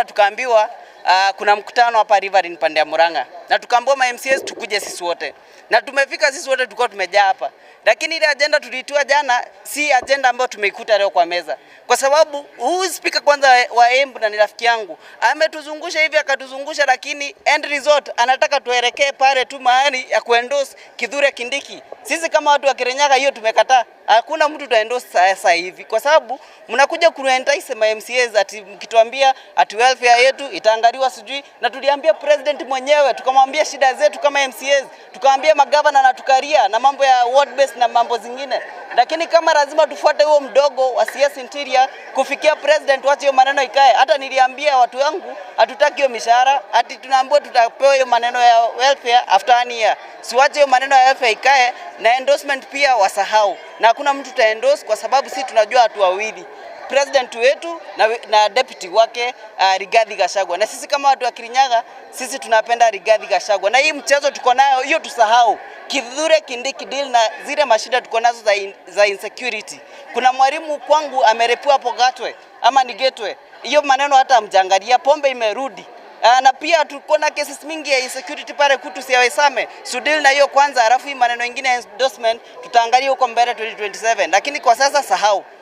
Tukaambiwa kuna mkutano hapa Riverine pande ya Murang'a, na tukaambiwa ma MCAs tukuje sisi wote, na tumefika sisi wote, tulikuwa tumejaa hapa, lakini ile agenda tuliitiwa jana si agenda ambayo tumeikuta leo kwa meza, kwa sababu huyu speaker kwanza wa Embu na ni rafiki yangu ametuzungusha hivi akatuzungusha, lakini end result anataka tuelekee pale tu mahali ya kuendorse Kithure Kindiki. Sisi kama watu wa Kirinyaga hiyo tumekataa. Hakuna mtu tutaendorse sasa hivi kwa sababu mnakuja kuentice ma MCAs ati mkituambia ati welfare yetu itaangaliwa sijui, na tuliambia president mwenyewe tukamwambia shida zetu kama MCAs, tukamwambia magavana na tukaria na mambo ya ward based na mambo zingine, lakini kama lazima tufuate huo mdogo wa CS Interior kufikia president, wache hiyo maneno ikae. Hata niliambia watu wangu hatutaki hiyo mishahara, ati tunaambiwa tutapewa hiyo maneno ya welfare after one year. Siwache hiyo maneno ya welfare ikae, na endorsement pia wasahau, na hakuna mtu taendorse kwa sababu si tunajua watu wawili, president wetu na deputy wake Rigathi Gachagua. Na sisi kama watu wa Kirinyaga, sisi tunapenda Rigathi Gachagua, na hii mchezo tuko nayo hiyo tusahau. Kithure Kindiki deal na zile mashida tuko nazo za insecurity. Kuna mwalimu kwangu amerepiwa hapo Gatwe ama ni Gatwe, hiyo maneno hata hamjaangalia, pombe imerudi. Na pia tuko na cases mingi ya insecurity pale kutu siawesame. So deal na hiyo kwanza, alafu hii maneno ingine ya endorsement tutaangalia huko mbele 2027, lakini kwa sasa sahau.